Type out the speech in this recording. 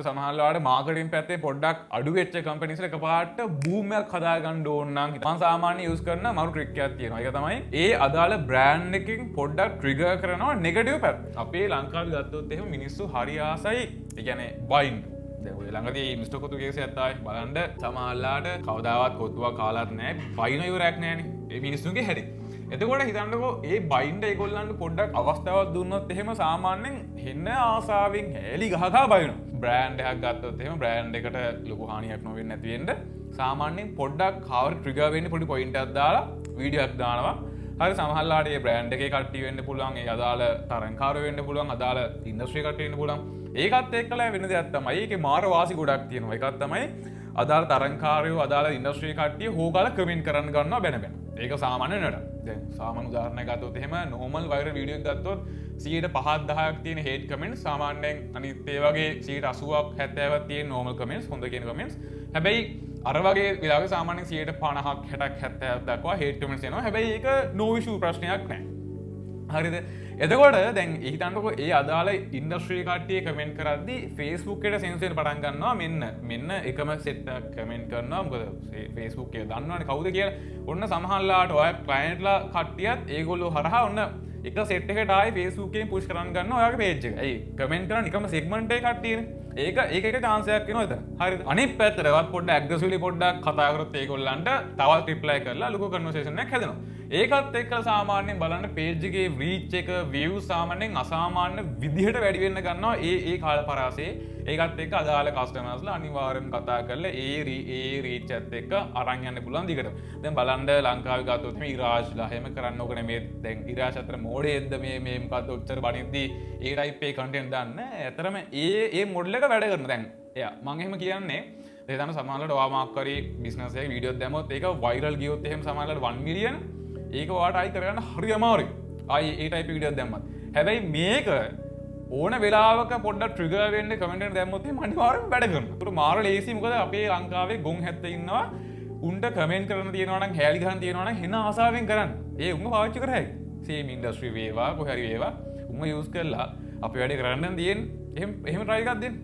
සමහරවිට මාකටිං පැත්තේ පොඩ්ඩක් අඩු වෙච්ච කම්පැනිස් වල එකපාරට බූම් එකක් හදාගන්න ඕන නම් මම සාමාන්‍ය යූස් කරන මරු ට්‍රික් එකක් තියෙනවා. ඒක තමයි ඒ අදාළ බ්‍රෑන්ඩ් එකකින් පොඩ්ඩක් ට්‍රිගර් කරනවා නෙගටිව් පැත්ත. අපේ ලංකාවේ ගත්තොත් එහෙම මිනිස්සු හරි ආසයි. ඒ කියන්නේ බයින්. දැන් ඔය ළඟදී මිස්ටර් කොත්තු කේස් එකක් ආවේ. බලන්න, සමහරලාට කවදාවත් කොත්තුවක් කාලත් නැහැ. බයින ඉවරයක් නැහැනේ. ඒ මිනිස්සුන්ගේ හැටි. එතකොට හිතන්නකෝ, ඒ බයින්ඩ ඒගොල්ලන්ට පොඩ්ඩක් අවස්ථාවක් දුන්නොත් එහෙම සාමාන්‍යයෙන් හෙන්න ආසාවෙන් හැලි ගහ ගහ බයිනවා. බ්‍රෑන්ඩ් එකක් ගත්තොත් එහෙම බ්‍රෑන්ඩ් එකට ලොකු හානියක් නොවෙන්නේ නැති වෙන්න සාමාන්‍යයෙන් පොඩ්ඩක් කවර් ට්‍රිගර් වෙන්න පොඩි පොයින්ට් එකක් දාලා වීඩියෝ එකක් දානවා. හරි, සමහරලාට ඒ බ්‍රෑන්ඩ් එකේ කට්ටිය වෙන්න පුළුවන්, ඒ අදාළ තරඟකාරයෝ වෙන්න පුළුවන්, අදාළ ඉන්ඩස්ට්‍රි කට්ටිය වෙන්න පුළුවන්. ඒකත් එක්කලා වෙන දෙයක් තමයි ඒකේ මාර වාසි ගොඩක් තියෙනවා. එකක් තමයි අදාළ තරඟකාරයෝ, අදාළ ඉන්ඩස්ට්‍රි කට්ටිය හොගාලා කමෙන්ට් කරන්න ගන්නවා බැන බැන. ඒක සාමාන්‍ය නඩ. දැන් සාමාන්‍ය උදාහරණයක් ගත්තොත් එහෙම නෝමල් වෛරල් වීඩියෝ එකක් ගත්තොත් 5%ක් 10ක් තියෙන හේට් කමෙන්ට්ස්, සාමාන්‍යයෙන් අනිත් ඒ වගේ 80ක් 70ක් තියෙන නෝමල් කමෙන්ට්ස්, හොඳ කියන කමෙන්ට්ස්. හැබැයි අර වගේ වෙලාවක සාමාන්‍යයෙන් 50ක් 60ක් 70ක් දක්වා හේට් කමෙන්ට්ස් එනවා. හැබැයි ඒක නෝ ඉෂුව, ප්‍රශ්නයක් නෑ. හරිද? එතකොට දැන් හිතන්නකෝ, ඒ අදාළ ඉන්ඩස්ට්‍රි කට්ටිය කමෙන්ට් කරද්දි Facebook එකට සෙන්ස් වෙන පටන් ගන්නවා. මෙන්න මෙන්න එකම සෙට් එකක් කමෙන්ට් කරනවා. මොකද Facebook එක දන්නවනේ කවුද කියලා. ඔන්න සමහරලාට ඔය ක්ලයන්ට්ලා කට්ටියත් ඒගොල්ලෝ හරහා ඔන්න එක සෙට් එකට ආයේ Facebook එකෙන් පුෂ් කරන් ගන්නවා ඔයාගේ පේජ් එක. ඇයි, කමෙන්ට් කරන එකම සෙග්මන්ට් එකේ කට්ටියනේ. ඒක ඒක එක චාන්ස් එකක් වෙනවා එතන. හරිද? අනිත් පැත්තට වත් පොඩ්ඩක් ඇග්‍රෙසිව්ලි පොඩ්ඩක් කතා කරොත් ඒගොල්ලන්ට තවත් රිප්ලයි කරලා ලොකු කන්වර්සේෂන් එකක් හැදෙනවා. ඒකත් එක්කලා සාමාන්‍යයෙන් බලන්න පේජ් එකේ රීච් එක, වීව්ස් සාමාන්‍යයෙන් අසාමාන්‍ය විදිහට වැඩි වෙන්න ගන්නවා ඒ ඒ කාල පරාසයේ. ඒකත් එක්ක අදාළ කස්ටමර්ස්ලා අනිවාර්යයෙන්ම කතා කරලා ඒ රීච් එකත් එක්ක අරන් යන්න පුළුවන් දිගට. දැන් බලන්න, ලංකාවේ ගත්තොත් එහෙම ඉරාජ්ලා එහෙම කරන්න ඕක නෙමෙයි. දැන් ඉරාජ් අතර මෝඩයෙක්ද මේ මේ මොකද්ද ඔච්චර බනිද්දි ඒ ටයිප් එකේ කන්ටෙන්ට් දාන්න. ඇත්තටම ඒ ඒ මොඩල් එක වැඩ කරන. දැන් එයා මං එහෙම කියන්නේ ඒ තමයි සමහරවිට ඔයා මොකක් හරි බිස්නස් එකේ වීඩියෝ දැම්මොත් ඒක වෛරල් ගියොත් එහෙම සමහරවිට 1 මිලියන්, ඒක ඔයාට ආයි කරගන්න හරි අමාරුයි. ආයි ඒ ටයිප් වීඩියෝ දැම්මත්. හැබැයි මේක ඕන වෙලාවක පොඩ්ඩක් ට්‍රිගර් වෙන්න කමෙන්ට් එකක් දැම්මොත් එහෙම අනිවාර්යෙන්ම වැඩ කරනවා. ඒක මාර ලේසි. මොකද අපේ ලංකාවේ ගොන් හැත්ත ඉන්නවා. උන්ට කමෙන්ට් කරන්න තියෙනවා නම්, හැලි ගහන්න තියෙනවා නම් හෙන ආසාවෙන් කරන්න. ඒ උන්ව පාවිච්චි කර හැකි. සේම් ඉන්ඩස්ට්‍රි වේවා, කොහේ හරි වේවා, උන්ව යූස් කරලා අපි වැඩේ කරන්න නම් තියෙන්නේ. එහෙම එහෙම try එකක් දෙන්න.